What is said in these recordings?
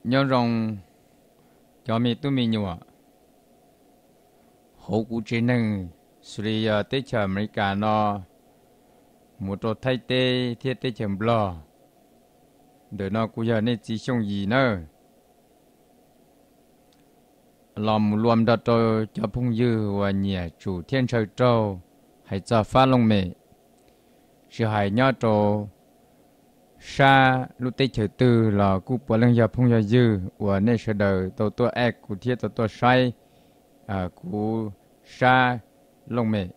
Nyob zoo cov me tub me nyuam hauv kuv tsev neeg, xws li yog teb chaws Amelikas no, mus rau Thaib teb thiab teb chaws Nplog. Ntawm no kuv yog nej txiv Xyooj Yim nawb, los mus luam nrog rau cov phooj ywg uas nyiam tsum thiab ntshaw raug hais txog fab looj mem, tsis hais nyob rau sab lub teb chaws twg los kuj puav leej yog phooj yog ywg uas nej sawv daws tau tuaj aim kuv thiab tau tuaj saib kuv sab looj mem.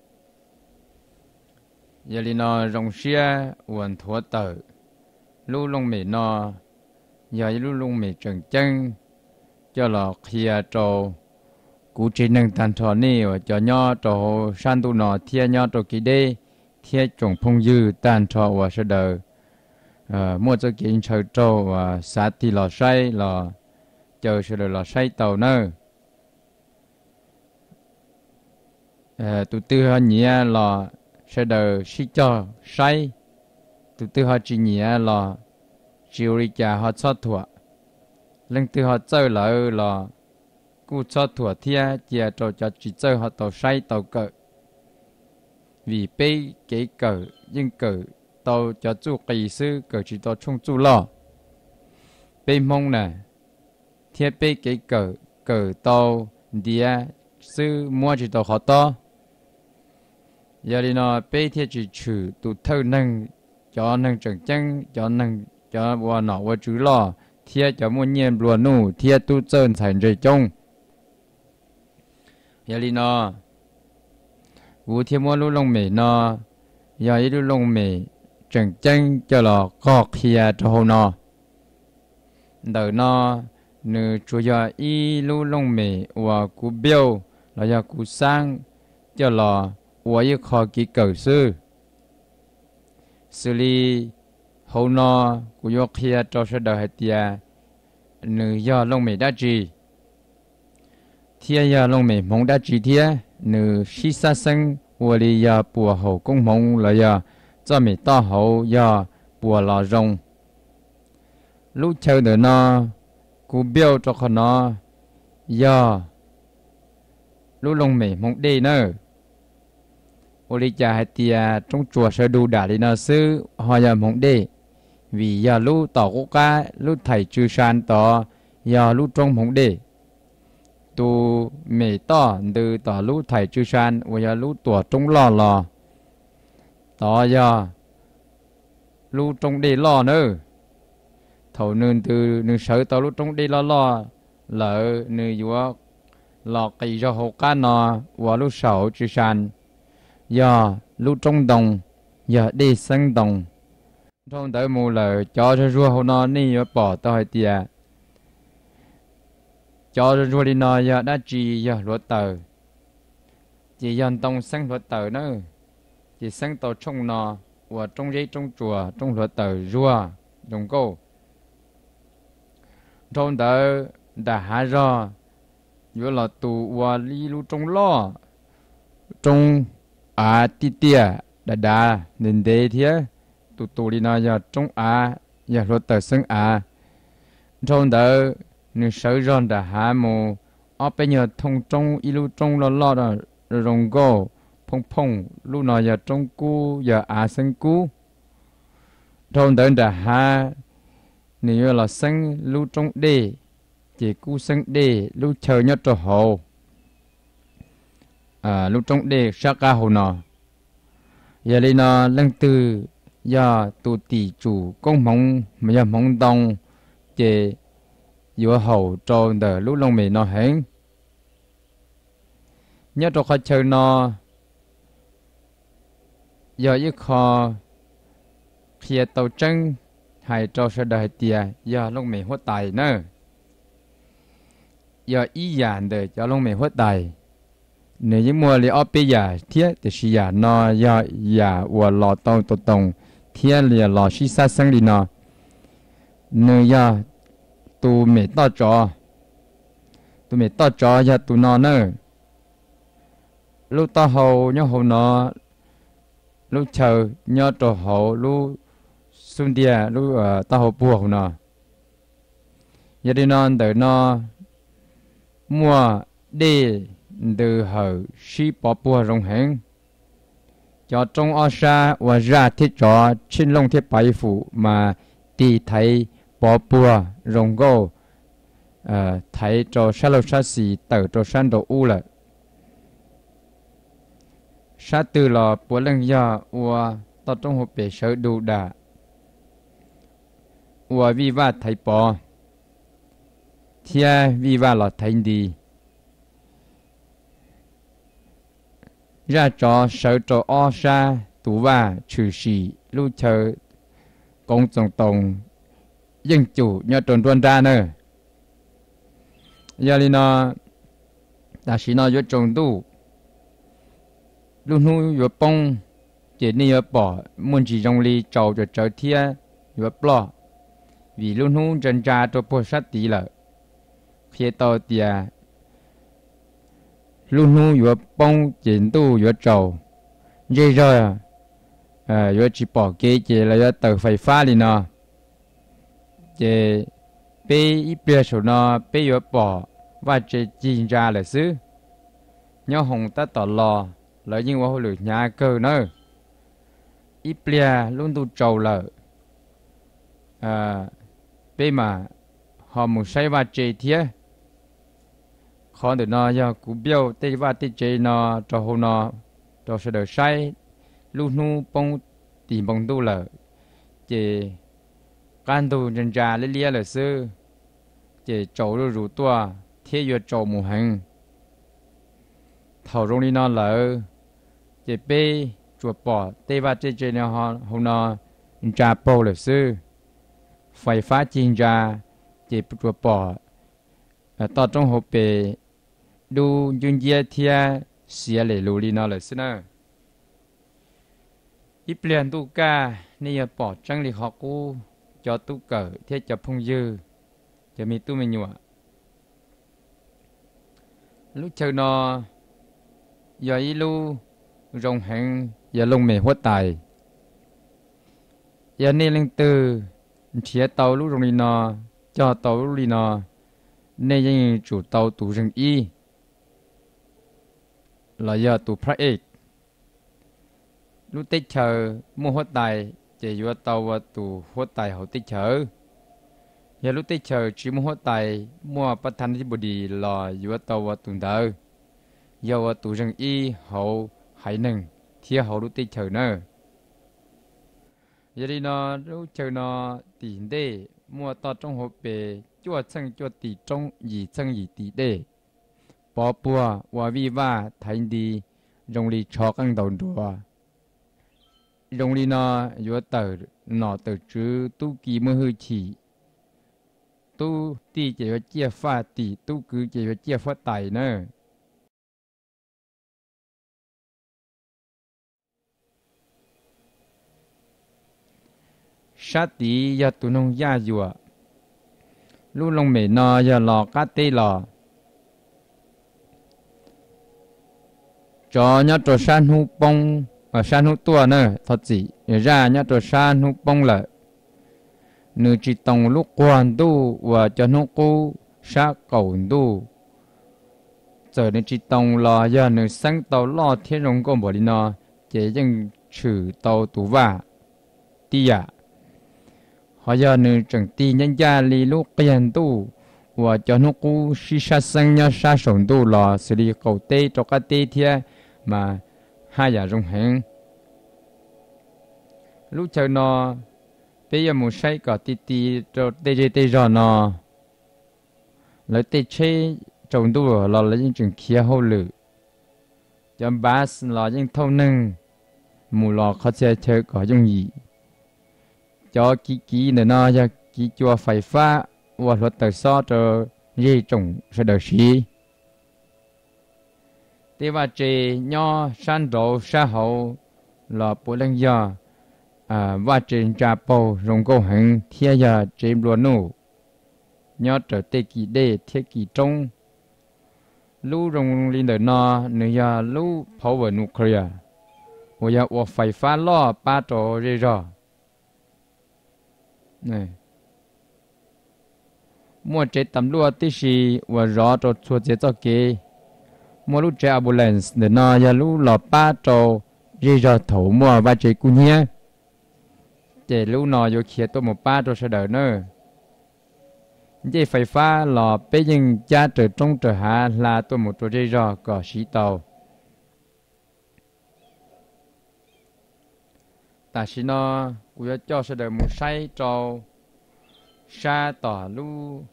Yog li no zoo siab uas nthuav tawm lub looj mem no, yog ib lub looj mem tseem ceeb, coj los qhia rau kuv tsev neeg tag nrho nej uas cov nyob rau hauv sab ntuj no thiab nyob rau kev deb, thiab tsoom phooj ywg tag nrho uas sawv daws muaj txoj kev ntshaw raug uas xav tig los saib los caw sawv daws los saib tau nawb. Tus twg ho nyiam los sawv daws sib cog saib, tus twg ho tsis nyiam los tsis ua li cas ho txhob thuam. Leej twg ho txawj lawm los kuj txhob thuam thiab, cia rau cov tsis txawj ho tau saib tau kawm. Vim peb kev kawm yeej kawm tau cov txuj qis xwb, kawm tsis tau tshooj txuj loj. Peb Hmoob na, thiab peb kev kawm, kawm tau ntiav xwb, muab tsis tau qhov tob. Yog li no peb thiaj tsis tshwm tus thawj neeg, cov neeg tseem ceeb, cov neeg, cov ua nom ua tswv loj thiab cov muaj nyiaj nplua nuj thiab tub txawj ntxhais ntse coob. Yog li no kuv thiaj muab lub looj mem no, yog ib lub looj mem tseem ceeb coj los qog qhia rau hauv no. Ntawm no nws tsuas yog ib lub looj mem uas kuv build los yog kuv xaab coj los ua ib qho kev kawm xwb. Xws li hauv no kuv yuav qhia rau sawv daws hais tias nws yog looj mem dab tsi, thiab yog looj mem hmoov dab tsi thiab nws sib xab xeeb ua li yog puas haum koob hmoov los yog txoj mem toj hauv yog puas los zoo. Lub chaw ntawm no kuv build rau qhov no yog lub looj mem hmoov dej nawb. Ua li cas hais tias roob tsuas sawv du dam li no xwb ho yog hmoov dej? Vim yog lub tom qub qab lub thaim tsw sa tod yog lub roob hmoov dej. Tus mem toj ntws tom lub thaim tsw sa uas yog lub tuam roob loj los tod yog lub roob dej loj nawb. Thaum nws ntws nws sawv tau lub roob dej loj loj lawm nws yuav los qis zog hauv qab no ua lub saum tsw sa, yog lub roob ntoo, yog dej xeeb ntoo. Dhau ntawd mus lawm cov zuag zuag hauv no nej yuav pom tau hais tias cov zuag zuag li no yog dab tsi? Yog hluav taws. Ces yog ntoo xeeb hluav taws na, ces xeeb tau tshooj no ua roob zeb roob tsuas roob hluav taws zuag zoo nkauj. Dhau ntawd nram hav zog yuav los tus ua ib lub roob loj, roob av tiaj tiaj dav dav ntev ntev thiab. Tus tus li no yog roob av, yog hluav taws xeeb av. Dhau ntawd nws sawv zog nram hav mus ob peb nyuag thooj roob, ib lub roob loj loj zoo nkauj phooj phooj, lub no yog roob kub, yog av xeeb kub. Dhau ntawd nram hav nws yuav los xeeb lub roob dej, ces kub xeeb dej lub chaw nyob rau hauv lub roob dej sab qab hauv no. Yog li no leej twg yog tus tim tsum koob hmoov mas yog hmoov ntoo, ces yuav haum rau ntawm lub looj mem no heev. Nyob rau qhov chaw no yog ib qho qhia tau tseeb hais rau sawv daws hais tias yog looj mem huab tais na. Yog ib yam ntawm cov looj mem huab tais. Nws yeej muaj li ob peb yam thiab, tiam sis yam no yog yam uas los tau tau toos thiab los sib xab xeeb li no. Nws yog tus mem toj tsov. Tus mem toj tsov yog tus no na. Lub taub hau nyob hauv no, lub chaw nyob rau hauv lub xub ntiag, lub taub hau puag hauv no. Yog li no ntawm no muaj dej ntws hawm sib pov puag zoo heev. Cov roob ob sab ua zaj thiab tsov, tsheej looj thiab paiv fum mas tig thaiv pov puag zoo nkauj, thaiv rau sab laug sab xis tawm rau sab nraud ub lawm. Sab twg los puav leej yog ua toj roob hauv pes sawv du dam, ua vij vaj thaiv pov thiab vij vaj los thaiv nti. Zaj tsov sawv rau ob sab tus vaj tshwm sim lub chaw koov txoos toos yeej cum nyob rau nruab nrab na. Yog li no, tam sim no yuav tsaus ntuj, lub hnub yuav poob, ces nej yuav pom muaj ntsis zoo li tsaus tsawv thiab yuav ploj, vim lub hnub ntsa ntsa rau puag sab tid lawm. Qhia tau tias lub hnub yuav poob ces ntuj yuav tsaus, zej zog yuav tsis pom kev ces lawv yuav taws fais fab li no. Ces peb ib pliag saum no peb yuav pom vaj tse cig ntsa lawm xwb. Nyob hoos tab tom los, lawv yeej ua hauj lwm hnyav kawg nawb. Ib pliag lub ntuj tsaus lawm, peb mam ho mus saib vaj tse thiab. Qhov ntawm no yog kuv piauj tej vaj tej tse no rau hauv no rau sawv daws saib. Lub hnub poob tim npoo ntuj lawm, ces qab ntug ntsa ntsa liab liab lawm xwb, ces tsaus zuj zus tuaj thiab yuav tsaus mus heev. Thaum zoo li no lawm, ces peb tsuas pom tej vaj tej tse hauv no ntsa paug lawm xwb. Fais fab cig ntsa, ces tsuas pom toj roob hauv pes dub ncwb nciab thiab xiav lem lus li no lawm xwb na. Ib pliag ntuj kaj nej yuav pom tseeb li qhov qub, cov tub kawm thiab cov phooj ywg, cov me tub me nyuam. Lub chaw no yog ib lub zoo heev, yog looj mem huab tais. Yog nej leej twg nrhiav tau lub zoo li no, cog tau lub li no, nej yeej tsum tau tus zeeg ib los yog tus phab ej. Lub teb chaws muaj huab tais ces yuav tau ua tus huab tais hauv teb chaws. Yog lub teb chaws tsis muaj huab tais, muaj pab thab thib npus dis los yuav tau ua tus ntawd, yog ua tus zeeg ib hauv haiv neeg thiab hauv lub teb chaws nawb. Yog li no, lub chaw no tim ntej muaj toj roob hauv pes cuaj txheej cuaj tis roob, yim txheej yim tis dej, pov puag ua vij vaj thaiv nti zoo li tsho qeej ntaus nruas. Zoo li no yuav tawm nom tawm tswv, tub ki muaj hwj chim, tub tij ces yuav ciaj faj tim, tub kwv ces yuav ciaj huab tais nawb. Sab tid yog tus noog yaj yuam, lub looj mem no yog los qab teb los. Tsov nyob rau sab hnub poob, sab hnub tuaj na, thov txim, zaj nyob rau sab hnub poob lawm. Nws tsis toos lub quag ntuj uas cov hnub qub sab qaum ntuj. Txawm nws tsis toos los yog nws xeeb tau loj thiab zoo nkauj npaum li no, ces yeej tshwm tau tus vaj tib yam. Ho yog nws tseem tig ncaj ncaj li lub qiag ntuj uas cov hnub qub sib sab xeeb nyob sab saum ntuj los xws li qaum teb rau qab teb thiab, mas haj yam zoo heev. Lub chaw no peb yuav mus saib kom ti ti rau tej zej tej zog no. Lawv tej tsheb tsaus ntuj los lawv yeej tseem khiav hauj lwm. Cov npas los yeej thauj neeg mus los qhov txhia chaw kom yooj yim. Cov kiv kiv ntawm no yog kiv cua fais fab ua hluav taws xob rau zej tsoom sawv daws siv. Tej vaj tse nyob sab nraud sab hauv los puav leej yog vaj tse ntsa paug zoo nkauj heev thiab yog tsev nplua nuj nyob raws tej kis dej thiab kis roob. Lub zoo li ntawm no nws yog lub power nuclear uas yog ua fais fab loj pab rau zej zog. Muaj tsev tas luaj tib si uas zov rau txhua txhia txoj kev. Muaj lub tsev ambulance ntawm no yog lub los pab rau zej zog thaum muaj vaj tse kub hnyiab, ces lub no yuav khiav tuaj mus pab rau sawv daws na. Ncej fais fab los peb yeej cab raws roob raws hav hla tuaj mus rau zej zog kom siv tau. Tam sim no kuv yuav coj sawv daws mus saib rau sab tom lub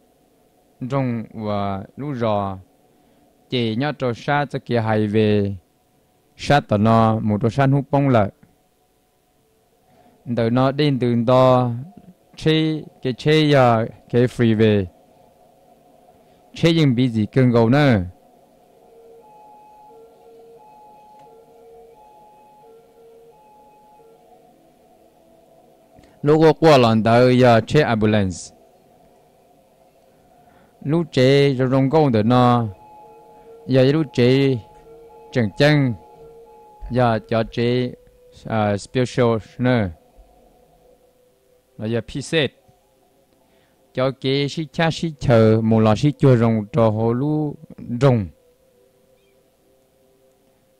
nroog uas lub zos, ces nyob rau sab txoj kev highway sab tom no mus rau sab hnub poob lawm. Ntawm no dej ntws nto, tsheb, kev tsheb yog kev freeway, tsheb yeej busy kawg nkaus na. Lub quaj quaj los ntawd yog tsheb ambulance. Lub tsev zoo zoo nkauj ntawm no yog ib lub tsev tseem ceeb, yog cov tsev special na, los yog pixet. Cov kev sib chab sib chaws mus los sib cuag zoo rau hauv lub nroog.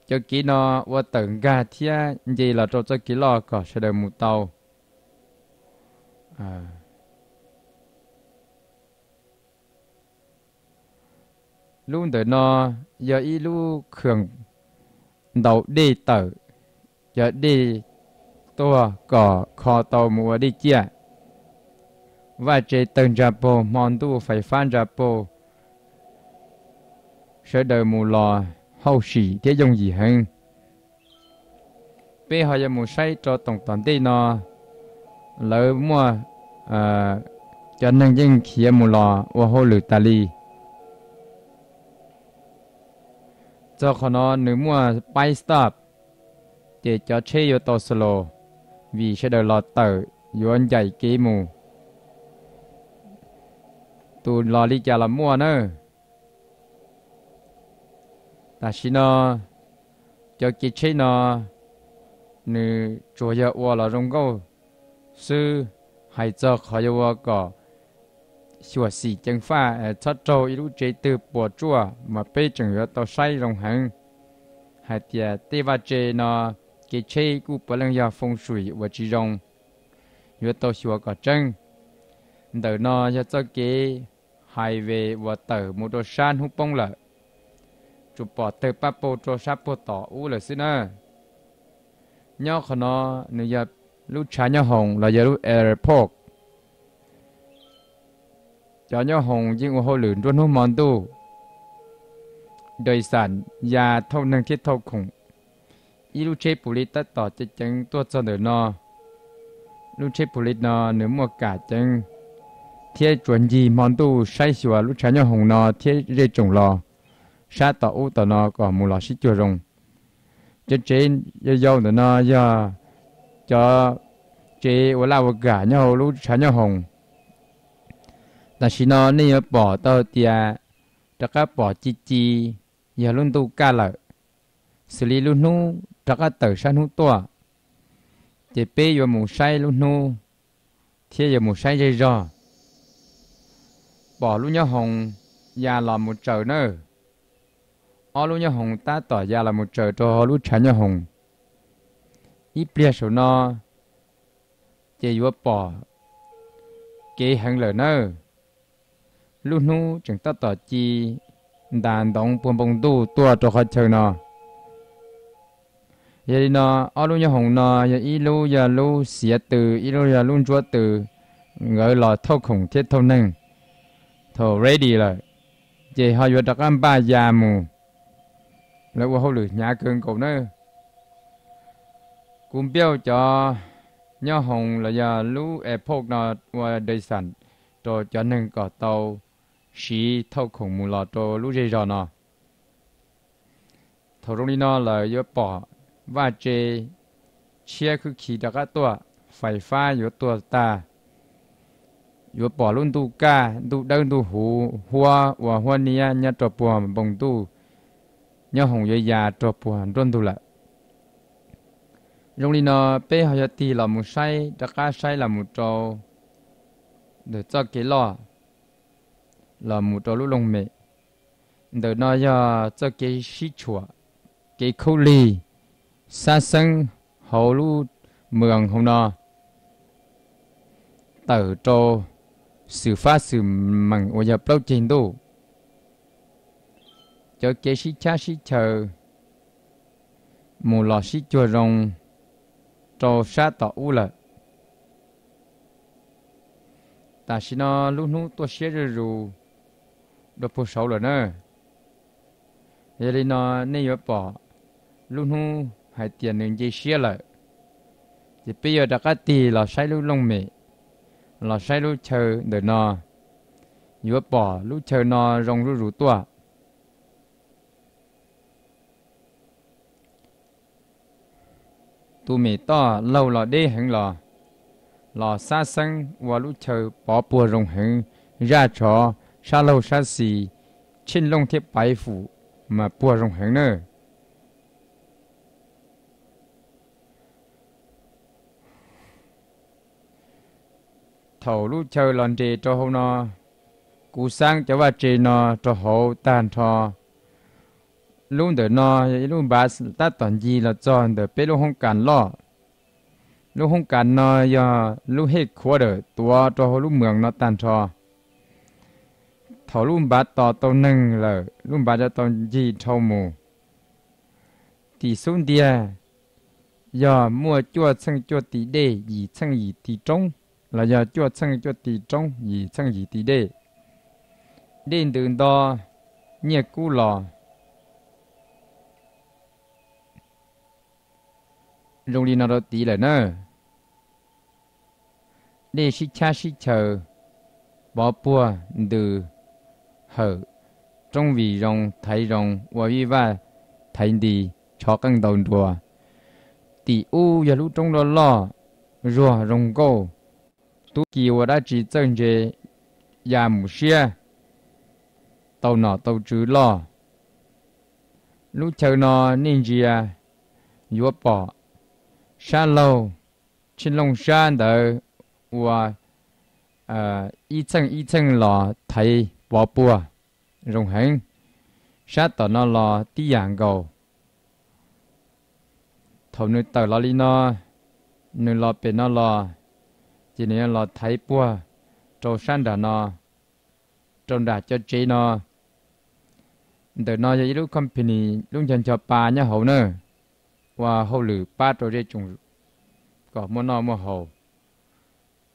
Cov kev no ua tawm nkag thiab nce los rau txoj kev loj kom sawv daws mus tau. Lub ntawm no yog ib lub khw ntaus dej tawm cov dej tuaj kom kho tau mus ua dej ciaj. Vaj tse tawg ntsa paug, hmo ntuj fais fab ntsa paug, sawv daws mus los hauj sim thiab yooj yim heev. Peb ho yuav mus saib rau toom tom ntej no, lawv muaj cov neeg yeej khiav mus los ua hauj lwm tas li. Txog qhov no nws muaj bike stop, ces cov tsheb yuav tau slow, vim sawv daws los tawm yuav ncaim kev mus. Tus los li cas los muaj na. Tam sim no cov kev tsheb no nws tsuas yog ua los zoo nkauj xwb, hais txog qhov yuav ua kom xyuam xim ceev faj txhob raug ib lub tsev twg puas tsuaj mas peb tseem yuav tau saib zoo heev hais tias tej vaj tse no kev tsheb kuj puav leej yog foo swm uas tsis zoo, yuav tau xyuas kom tseeb. Ntawm no yog txoj kev highway uas tawm mus rau sab hnub poob lawm, tsuas pom tawg pab paug rau sab puag tom ub lawm xwb na. Nyob qhov no nws yog lub tshav nyob hoom los yog lub airport. Cov nyob hoom yeej ua hauj lwm nruab hnub hmo ntuj, dais xam ya thauj neeg thiab thauj khoom. Ib lub tsheb pus li tab tom ceev ceev tuaj txog ntawm no. Lub tsheb pus li no nws muaj kam ceev thiab tsuas ncig hmo ntuj saib xyuas lub tshav nyob hoom no thiab zej tsoom los sab tom ub tom no kom mus los sib cuag zoo. Cov tsev yau yau ntawm no yog cov tsev ua laj ua kam nyob hauv lub tshav nyob hoom. Tam sim no nej yuav pom tau tias rov qab pom ci ci, yog lub ntuj kaj lawm, xws li lub hnub rov qab tawm sab hnub tuaj. Ces peb yuav mus saib lub hnub thiab yuav mus saib zej zog. Pom lub nyob hoom ya los mus tsaws nawb. Ob lub nyob hoom tab tom ya los mus tsaws rau hauv lub tshav nyob hoom. Ib pliag saum no ces yuav pom kev heev lawm nawb. Lub hnub tseem tab tom ci ntas ntoov puag npoo ntuj tuaj rau qhov chaw no. Yog li no, ob lub nyob hoom no yog ib lub yog lub xiav tw, ib lub yog lub ntsuab tw. Nkawd los thauj khoom thiab thauj neeg. Thaum ready lawm, ces ho yuav rov qab npaj ya mus. Lawv ua hauj lwm hnyav kawg nkaus nawb. Kuv npauj cov nyob hoom los yog lub airport no ua dais xam rau cov neeg kom tau siv thauj khoom mus los rau lub zej zog no. Thaum zoo li no lawm yuav pom vaj tse tshiab khwb khi rov qab tuaj, fais fab yuav tuag tag. Yuav pom lub ntuj kaj, ntuj dawb ntuj huv, huab uas huab niab nyob rau puag npoo ntuj, nyob hoom yuav ya rau puag nruab ntug lawm. Zoo li no, peb ho yog tig los mus saib, rov qab saib los mus rau ntawm txoj kev loj. los mus rau lub looj mem. Ntawm no yog txoj kev sib tshuam, kev khaub lig, xab xeeb hauv lub moos hauv no, tawm rau xwm fab xwm meem uas yog plaub ceg ntuj. Cov kev sib chab sib chaw mus los sib cuag zoo rau sab tom ub lawm. Tam sim no lub hnub tuaj siab zuj zus dua puag saud lawm na. Yog li no nej yuav pom lub hnub hais tias nws nce siab lawm, ces peb yuav rov qab tig los saib lub looj mem, los saib lub chaw ntawm no, yuav pom lub chaw no zoo zuj zus tuaj. Tus mem toj laug los deb heev los, los xab xeeb ua lub chaw pov puag zoo heev, zaj tshov sab laug sab xis, tsheej looj thiab paiv fum mas puag zoo heev na. Thaum lub chaw los nres rau hauv no, kuv xaab cov vaj tse no rau hauv tag nrho. Lub ntawm no yog ib lub npav tab tom ncig los txog ntawm peb lub hoob kas loj. Lub hoob kas no yog lub hej khuav dawm tuav rau hauv lub moos no tag nrho. Thaum lub npav tos tau neeg lawm, lub npav cov tau ncig dhau mus, tim xub ntiag yog muaj cuaj txheej cuaj tis dej, yim txheej yim tis roob, los yog cuaj txheej cuaj tis roob, yim txheej yim tis dej. Dej ntws nto nyiaj kub los zoo li no rau tid lawm na. Dej sib chab sib chaw, pov puag ntws hawm, roob vim zoo thaiv zoo ua vij vaj thaiv nti, tshov qeej ntau nruas. Tim ub yog lub roob loj loj, zuag zoo nkauj, tub ki ua dab tsi txawj ntse ya mus siab, tau nom tau tswv loj. Lub chaw no nej ntsia yuav pom sab laug tsheej looj sab ntawd ua ib txheej ib txheej los thaiv pov puag zoo heev. Sab tom no los tib yam nkaus. Thaum nws tawm los li no, nws los pem no los, ces nws yuav los thaiv puag rau sab nram no, rau nram cov tsev no. Ntawm no yog ib lub company, lub ncho ncho pa nyob hauv na, ua hauj lwm pab rau zej tsoom kom muaj noj muaj haus.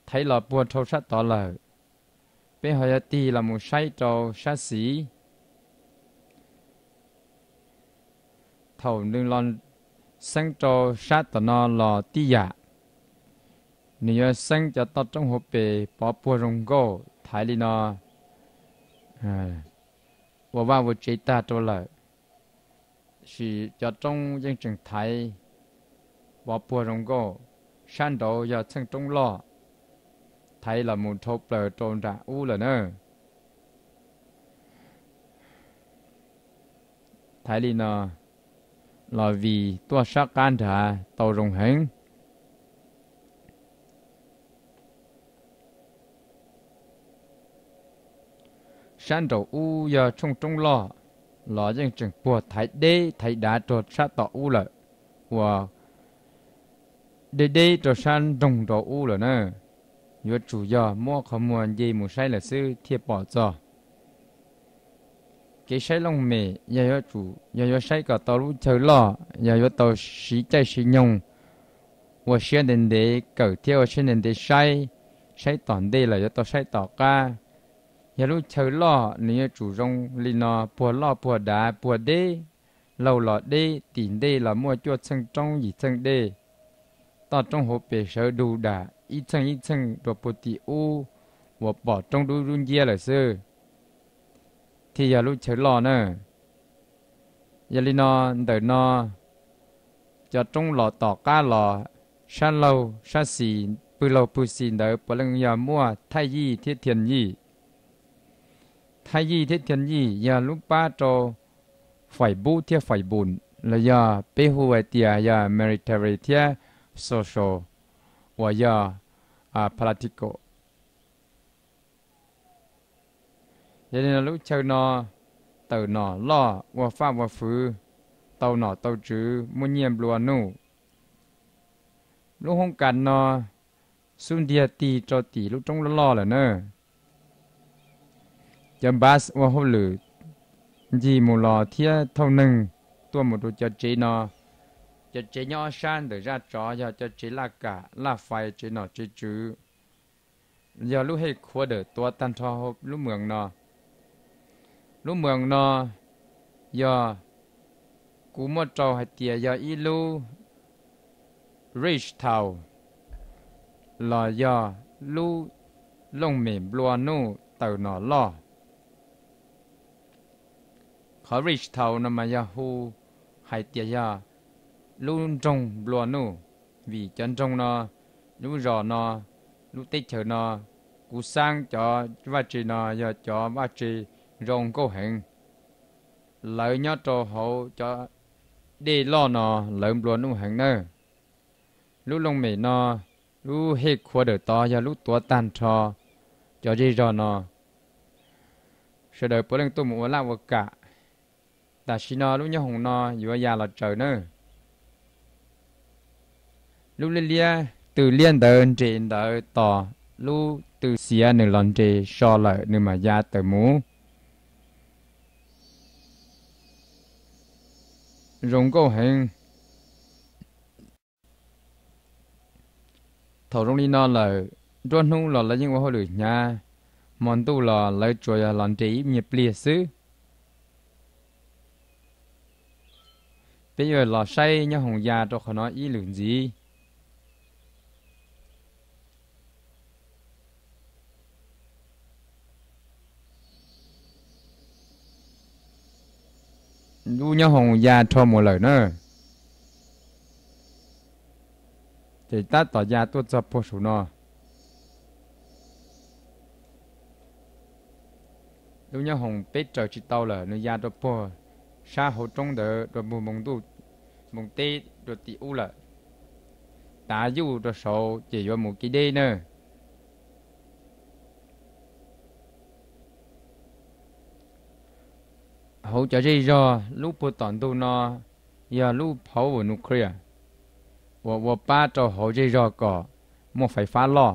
Thaiv los puag rau sab tod lawm, peb ho yuav tig los mus saib rau sab xis. Thaum nws los xeeb rau sab tom no los tib yam, nws yuav xeeb cov toj roob hauv pes pov puag zoo nkauj thaiv li no, ua vaj ua tsev tag rau lawm, sis cov roob yeej tseem thaiv pov puag zoo nkauj. Sab nraud yog txheej roob loj, thaiv los mus dhau plaws rau nram ub lawm na. Thaiv li no los vim tuaj sab qab nrad tau zoo heev. Sab nraum ub yog tshooj roob loj, los yeej tseem puag thaiv deb thaiv dav rau sab tom ub lawm, ua deb deb rau sab nroog nraud ub lawm na. Yuav tsum yog muab qhov muag nce mus saib lawm xwb thiaj pom txog. Kev saib looj mem yog yuav tsum, yog yuav saib kom tau lub chaw loj, yog yuav tau siv caij siv nyoog ua siab ntev ntev kawm thiab ua siab ntev ntev saib, saib tom ntej lawm yuav tau saib tom qab. Yog lub chaw loj nws yuav tsum zoo li no, puag loj puag dav puag deb, laug los deb, tim ntej los muaj cuaj txheej roob yim txheej dej, toj roob hauv pes sawv dug dam ib txheej ib txheej dua puag tim ub uas pom roob dub dub nciab lawm xwb, thiaj yog lub chaw loj na. Yog li no, ntawm no cov roob los tom qab los, sab laug sab xis, pwg laug pwg xis ntawd puav leej yog muaj thaij yij thiab thiaj yij. Thaij yij thiab thiaj yij yog lub pab rau faim bub thiab faim bum, los yog peb hu hais tias yog military thiab social, uas yog political. Yog li no lub chaw no tawm nom loj ua faj ua fwv, tau nom tau tswv muaj nyiaj nplua nuj. Lub hoob kas no xub ntiag tig rau tim lub roob loj loj lawm na. Cov bus ua hauj lwm ncig mus los thiab thauj neeg tuaj mus rau cov tsev no. Cov tsev nyob ob sab ntawm zaj tsov yog cov tsev laj kam laj fais, tsev nom tsev tswv, yog lub hej khuav dawm tuav tag nrho lub moos no. Lub moos no yog kuv muab rau hais tias yog ib lub rich town los yog lub looj mem nplua nuj tawm nom loj. Qhov rich town no mas yog hu hais tias yog lub nroog nplua nuj, vim cov nroog no, lub zos no, lub teb chaws no, kuv xaab cov vaj tse no yog cov vaj tse zoo nkauj heev. Lawv nyob rau hauv cov dej loj no lawv nplua nuj heev na. Lub looj mem no lub hej khuav dawm tod yog lub tuav tag nrho cov zej zog no. Sawv daws puav leej tuaj mus ua laj ua kam. Tam sim no lub nyob hoom no yuav ya los tsaws na. Lub liab liab tw liab ntawd nres ntawd tos lub tw xiav nws los nres so lawm nws mam ya tawm mus. Zoo nkauj heev. Thaum zoo li no lawm, nruab hnub los lawv yeej ua hauj lwm hnyav, hmo ntuj los lawv tsuas yog los nres ib nyuag pliag xwb. Peb yuav los saib nyob hoom ya rau qhov no ib lwm ntxiv. Lub nyob hoom ya rho mus lawm na, ces tab tom ya tuaj txog puag saum no. Lub nyob hoom peb raws tsis tau lawm, nws ya rau puag sab hauv roob ntawd rau puag npoo ntuj npoo teb rau tim ub lawm. Tav yuj rau saud ces yuav mus kev deb na. Hauv cov zej zog lub puag tom ntug no yog lub power nuclear uas ua pab rau hauv zej zog kom muaj fais fab loj.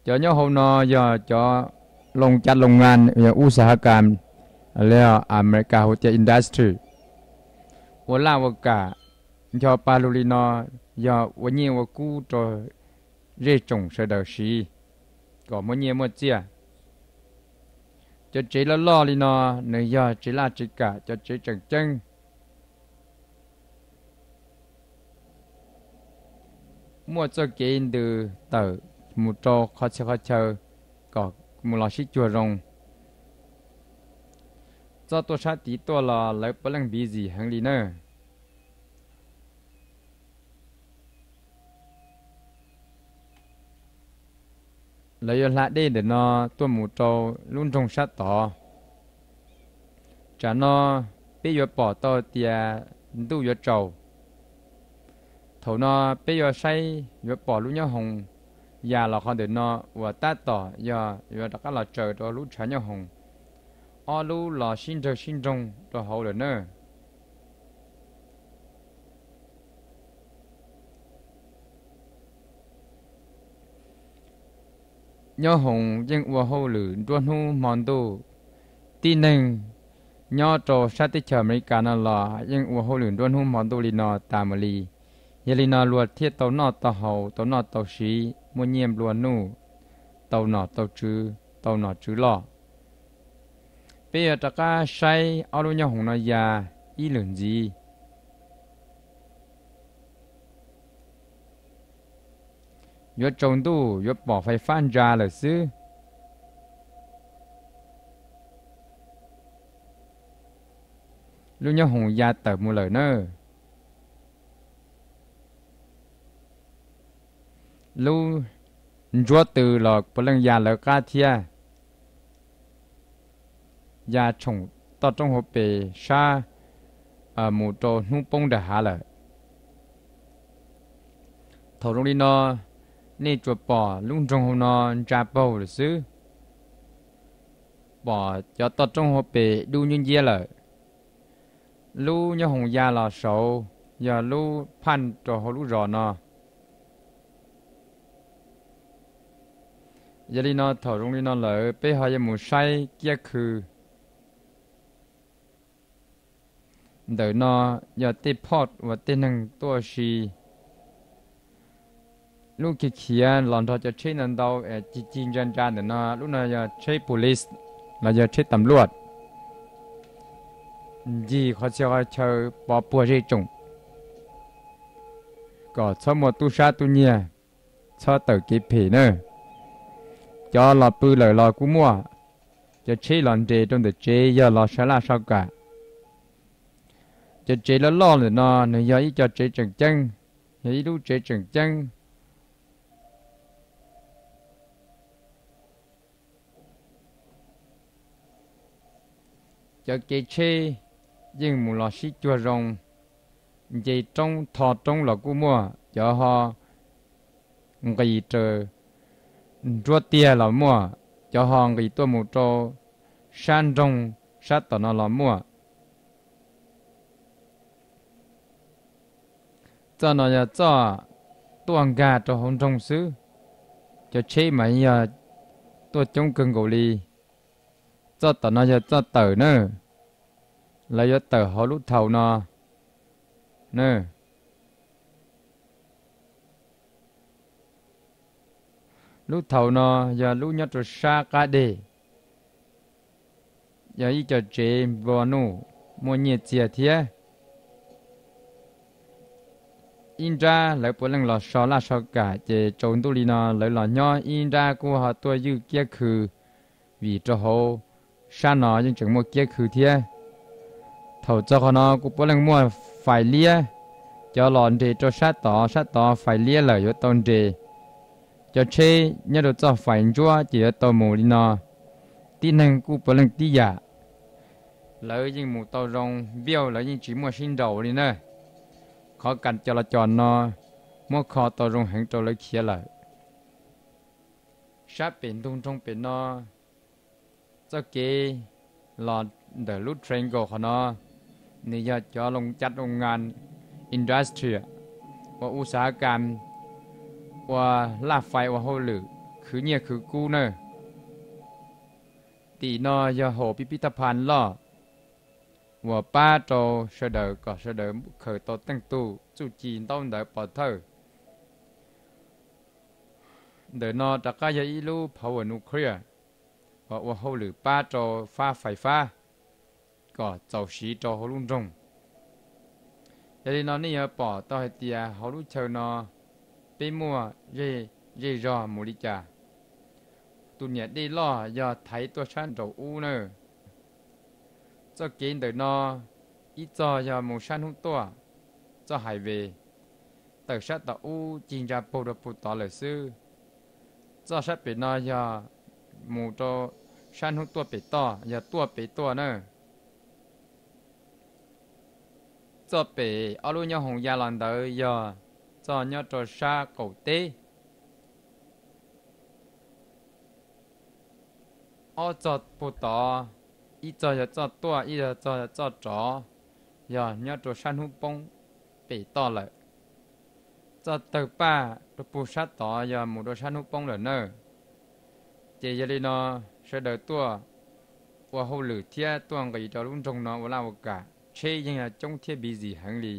Cov nyob hauv no yog cov loo cav loo ngan, yog ub xav ha kas, li Amelikas hu tias industry. Ua laj ua kam ncho pa lug li no yog ua nyiaj ua kub rau zej tsoom sawv daws siv kom muaj nyiaj muaj txiaj. Cov tsev loj loj li no nws yog tsev laj tsev kam, cov tsev tseem ceeb. Muaj txoj kev ntws tawm mus rau qhov txhia qhov chaw kom mus los sib cuag zoo. Txoj tuaj sab tid tuaj los lawv puav leej busy heev li na. Lawv yuav hla dej ntawm no tuaj mus rau lub nroog sab tod. Tsam no peb yuav pom tau tias ntuj yuav tsaus. Thaum no peb yuav saib yuav pom lub nyob hoom ya los qhov ntawm no uas tab tom yog yuav rov qab los tsaws rau lub tshav nyob hoom. Ob lub los sib nrawg sib nroog rau hauv lawm na. Nyob hoom yeej ua hauj lwm nruab hnub hmo ntuj. Tib neeg nyob rau sab teb chaws Amelikas no los yeej ua hauj lwm nruab hnub hmo ntuj li no tas mus li. Yog li no luag thiaj tau noj tau haus, tau noj tau siv, muaj nyiaj nplua nuj, tau nom tau tswv, tau nom tswv loj. Peb yuav rov qab saib ob lub nyob hoom no ya ib lwm ntxiv. Yuav tsaus ntuj yuav pom fais fab ntsa lawm xwb. Lub nyob hoom ya tawm mus lawm na. Lub ntsuab tw los puav leej ya lawv qab thiab. Ya tshoom toj roob hauv pes sab mus rau hnub poob nram hav lawm. Thaum zoo li no, nej tsuas pom lub nroog hauv no ntsa paug lawm xwb. pom cov toj roob hauv pes dub nciab nciab lawm. Lub nyob hoos ya los saud yog lub phaj rau hauv lub zos no. Yog li no thaum zoo li no lawm peb ho yuav mus saib kiab khw. Ntawm no yog tej phoj uas tej neeg tuaj si. Lub khiav khiav los nrog cov tsheb ntau ntau, ci ci ntsa ntsa ntawm no, lub no yog tsheb police los yog tsheb tam luaj, ncig qhov txhia qhov chaw pov puag zej tsoom kom txhob muaj tub sab tub nyiag, txhob tawm kev phem na. Cov los pw lawm los kuj muaj, cov tsheb los nres rau ntawm tsev yog los sab laj sab kam. Cov tsev loj loj ntawm no nws yog ib co tsev tseem ceeb, yog ib lub tsev tseem ceeb. Cov kev tsheb yeej mus los sib cuag zoo, nce roob tho roob los kuj muaj, cov ho nqis raws nruab tiag los muaj, cov ho nqis tuaj mus rau sab nroog sab tom no los muaj. Txoj no yog txoj tuaj nkag rau hauv nroog xwb, cov tsheb mas yog tuaj coob kawg nkaus li. Txoj tom no yog txoj tawm na, lawv yuav tawm hauv lub thaus no na. Lub thaus no yog lub nyob rau sab qab deg, yog ib co tsev nplua nuj muaj nyiaj txiag thiab. Ib nrab lawv puav leej los so laj so kam, ces tsaus ntuj li no lawv los nyob, ib nrab kuj ho tuaj ywj kiab khw, vim rau hauv sab no yeej tseem muaj kiab khw thiab. Thaum txog qhov no kuj puav leej muaj fais liab, cov los nres rau sab tod, sab tod fais liab lawm yuav tau nres. Cov tsheb nyob rau txoj fais ntsuab ces yuav tau mus li no. Tib neeg kuj puav leej tib yam, lawv yeej mus tau zoo, npiaj lawv yeej tsis muaj sib nraus li na. Qhov kas cov los cos no muab kho tau zoo heev rau lawv khiav lawm. Sab pem ntug nroog pem no, txoj kev los ntawm lub triangle qhov no, nws yog cov loo ca loo ngan, industry, ua u xav kam, ua laj fais ua hauj lwm khwv nyiaj khwv kub na. Tim no yog hauv pib pib thaj phan loj uas pab rau sawv daws kom sawv daws khaws tau teej tug txuj ci ntaub ntawv pov thawj. Ntawm no rov qab yog ib lub power nuclear uas ua hauj lwm pab rau fab fais fab kom txaus siv rau hauv lub nroog. Yog li no nej yuav pom tau hais tias hauv lub chaw no peb muaj zej zog mus li cas. Tus niam dej loj yog thaiv tuaj sab nraum ub na. Txoj kev ntawm no ib txog yog mus sab hnub tuaj, txoj highway, tawm sab tom ub ci ntsa puag rau puag tod lawm xwb. Txoj sab pem no yog mus rau sab hnub tuaj pem toj, yog tuaj pem tuaj na. Txoj pem ob lub nyob hoos ya los ntawd yog txoj nyob rau sab qaum teb. Ob txoj puag tod, ib txoj yog txoj tuaj, ib txoj yog txoj rov, yog nyob rau sab hnub poob pem toj lawm. Txoj tawg paj rau puag sab tod yog mus rau sab hnub poob lawm na. Ces yog li no, sawv daws tuaj ua hauj lwm thiab tuaj nqis rau lub nroog no ua laj ua kam, tsheb yeej yog coob thiab busy heev li.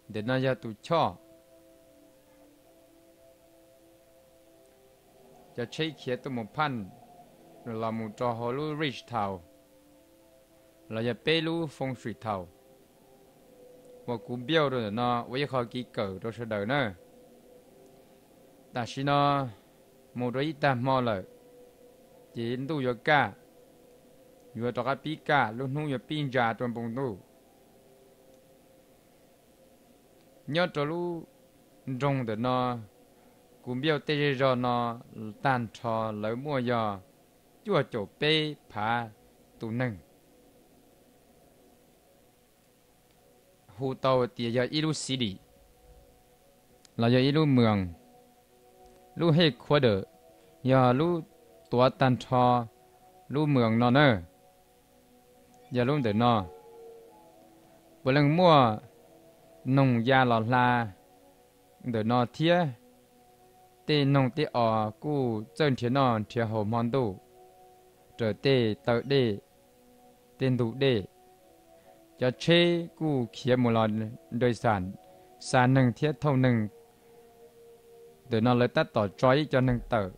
Ntawm no yog tus choj. Cov tsheb khiav tuaj mus phaj los mus rau hauv lub ridge thaum, los yog peb lub foo swm thaum uas kuv npiaj rau ntawm no ua ib qho kev kawm rau sawv daws na. Tam sim no mus rau ib tag hmo lawm, ces ntuj yuav kaj, yuav rov qab pib kaj, lub hnub yuav pib ntsa rau npoo ntuj. Nyob rau lub nroog ntawm no, kuv npiaj tej zej zog no tag nrho lawv muaj yog cuaj caum peb phav tus neeg. Hu tau tias yog ib lub city los yog ib lub moos. Lub headquarter yog lub tuav tag nrho lub moos no na, yog lub ntawm no. Puav leej muaj noog ya los hla ntawm no thiab. Tej noog tej os kuj txawj nrhiav noj nrhiav haus hmo ntuj raws tej taw dej, tej ntug dej. Cov tsheb kuj khiav mus los nraws xam, xa neeg thiab thauj neeg. Ntawm no lawv tab tom tso ib co neeg tawm.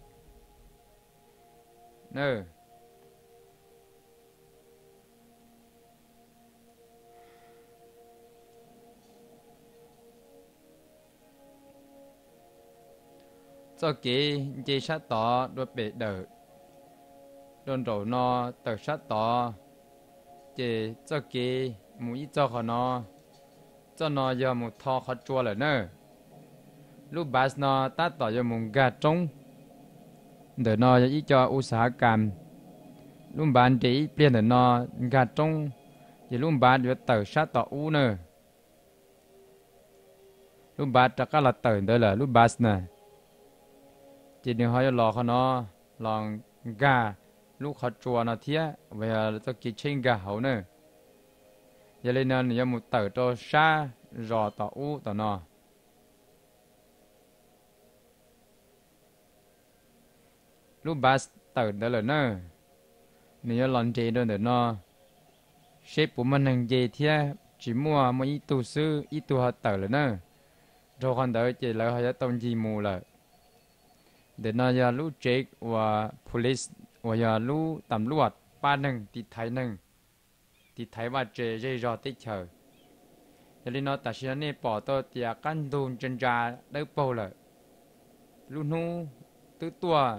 Txoj kev nce sab tod dua pem dawm, dua nraum no tawm sab tod, ces txoj kev mus ib txog qhov no. Txoj no yog mus tho qhov tsua lawm na. Lub bus no tab tom yuav mus nkag roob. Ntawm no yog ib co u xav hav kas. Lub npav nres ib pliag ntawm no nkag roob, ces lub npav yuav tawm sab tom ub na. Lub npav rov qab los tawm ntawd lawm lub bus na. Ces nws ho yuav los qhov no, los nkag lub qhov tsua no thiab, uas yog txoj kev tsheb nkag hauv na. Yog li no nws yuav mus tawm rau sab zos tom ub tom no. Lub bus tawm ntawd lawm na, nws yuav los nres rau ntawm no, seb puas muaj neeg nce thiab. Tsis muaj, muaj ib tug xwb, ib tug ho tawm lawm na. Dhau qhov ntawd ces lawv ho yuav tau ncig mus lawm. Ntawm no yog lub tsev uas police, uas yog lub tam luaj pab neeg tiv thaiv neeg, tiv thaiv vaj tse zej zog teb chaws. Yog li no tam sim no nej pom tau tias qab ntug ntsa ntsa dawb paug lawm. Lub hnub twb tuaj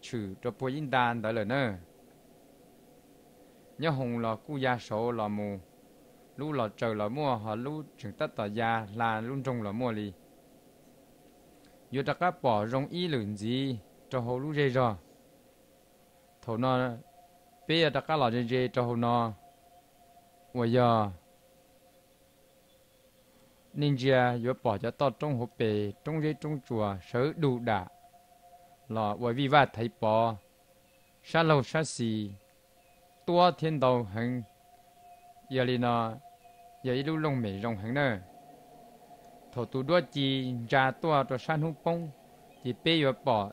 tshwm rau puag ib nta ntawd lawm na. Nyob hoos los kuj ya saud los mus, lub los tsaws los muaj, ho lub tseem tab tom ya hla lub nroog los muaj li. Yuav rov qab pom zoo ib lwm ntxiv rau hauv lub zej zog. Thaum no peb yuav rov qab los ze ze rau hauv no, uas yog nej ntsia yuav pom cov toj roob hauv pes roob zeb roob tsuas sawv du dam los ua vij vaj thaiv pov, sab laug sab xis tuab thiab ntau heev. Yog li no yog ib lub looj mem zoo heev na. Thaum tus duab ci ntsa tuaj rau sab hnub poob, ces peb yuav pom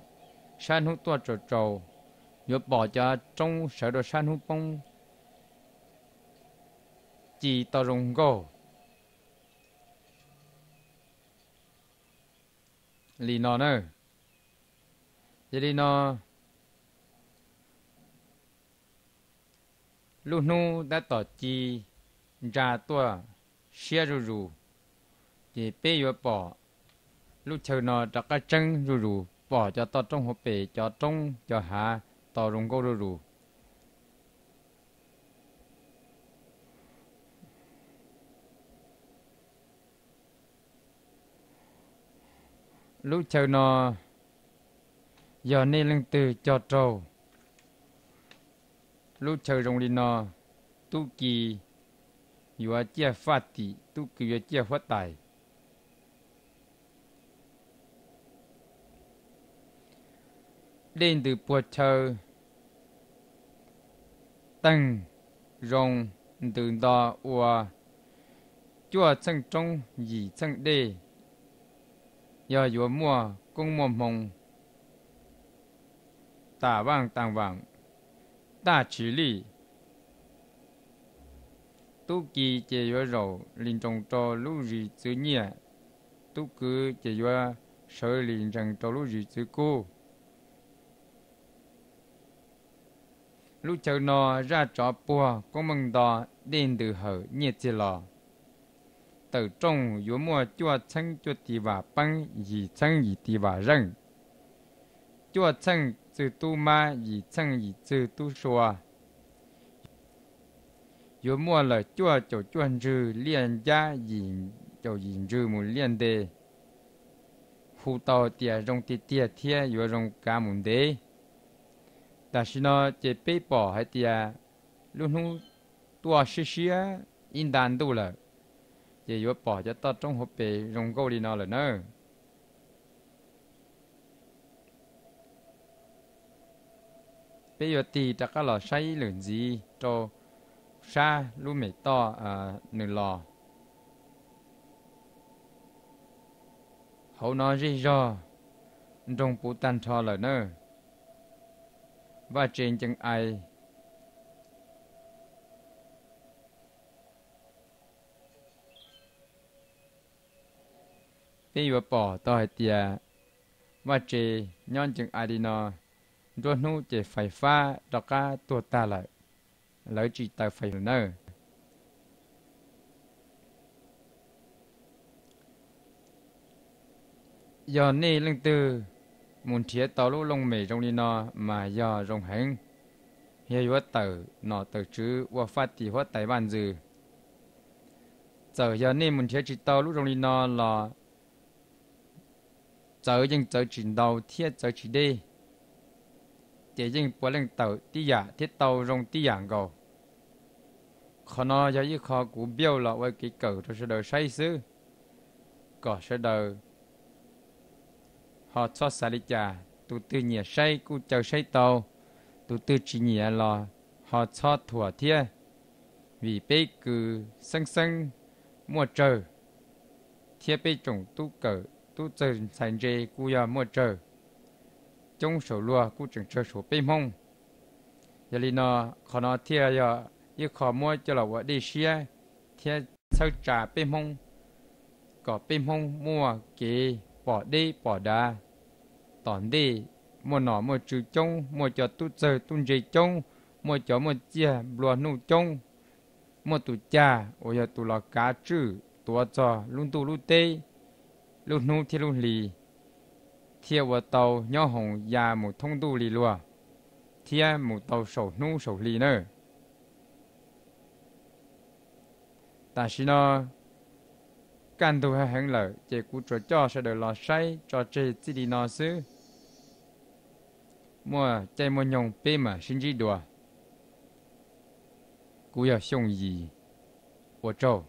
sab hnub tuaj tsaus tsaus, yuav pom cov roob sawv rau sab hnub poob ci tau zoo nkauj li no na. Yog li no lub hnub tab tom ci ntsa tuaj siab zuj zus, ces peb yuav pom lub chaw no rov qab tseeb zuj zus, pom cov toj roob hauv pes, cov roob cov hav tau zoo nkauj zuj zus. Lub chaw no yog nej leej twg cog raug lub chaw zoo li no, tub ki yuav ciaj faj tim, tub ki yuav ciaj huab tais. Dej ntws puag chaw, teeg zoo, ntws nto ua cuaj txheej roob yim txheej dej. Yog yuav muaj koob muaj hmoo, tam vaaj taam vaam, taj tsis lij. Tub ki ces yuav zaum li nroos rau lub zis txwv nyiaj, tub kwv ces yuav sawv li ntsees rau lub zis txwv kub. Lub chaw no zaj tsov puag koob meej nto, dej ntws hawm nyiaj txiag los. Tawm rooj yuav muaj cuaj txheeb cuaj tis vam peeb, yim txheeb yim tis vam zeej, cuaj txheej txwg tub mab, yim txheej yim txwg tub sua. Yuav muaj lawm cuaj caum cuaj ntswg liaj ncab, yim caum yim ntswg mus liaj nte. Hu tau tias zoo tiag tiag thiab yuav zoo kav mus ntev. Tam sim no ces peb pom hais tias lub hnub tuaj siab siab ib nta ntuj lawm, ces yuav pom cov toj roob hauv pes zoo nkauj li no lawm nawb. Peb yuav tig rov qab los saib ib lwm ntxiv rau sab lub mem toj nws los. Hauv no zej zog nroog puv tag nrho lawm na. Vaj tse ncees ai. Peb yuav pom tau hais tias vaj tse nyob ncees ai li no, nruab hnub ces fais fab rov qab tuag tag lawm, lawv tsis taws fais lawm na. Yog nej leej twg mus nrhiav tau lub looj mem zoo li no mas yog zoo heev, yog yuav tawm nom tawm tswv ua faj tim huab tais vaj ntxwv. Txawm yog nej mus nrhiav tsis tau lub zoo li no los txawv yeej txawv tsis ntau thiab txawv tsis deb, ces yeej puav leej tawm tib yam thiab tau zoo tib yam nkaus. Qhov no yog ib qho kuv npauj los ua kev kawm rau sawv daws saib xwb, kom sawv daws ho txhob xav li cas. Tus twg nyiam saib kuj caw saib tau, tus twg tsis nyiam los ho txhob thuam thiab, vim peb kws xeeb xeeb muaj tsawg, thiab peb tsoom tub kawm tub txawg ntxhais ntse kuj yog muaj tsawg, coob saum luag kuj tseem tsawg saum peb Hmoob. Yog li no, qhov no thiaj yog ib qho muab coj los ua dej siab thiab txhawb tsa peb Hmoob, kom peb Hmoob muaj kev pom deb pom dav tom ntej, muaj nom muaj tswv coob, muaj cov tub txawg tub ntse coob, muaj cov muaj txiaj nplua nuj coob, muaj tus cag uas yog tus los kav tswj tuav txog lub ntuj lub teb, lub hnub thiab lub hli, thiaj ua tau nyob hoos ya mus thoob ntuj li luag, thiab mus tau saum hnub saum hli na. Tam sim no kaj ntug heev lawm ces kuv tsuas coj sawv daws los saib tso tseg txij li no xwb. Muaj caij muaj nyoog peb mam sib ntsib dua. Kuv yog Xyooj Yim, ua tsaug.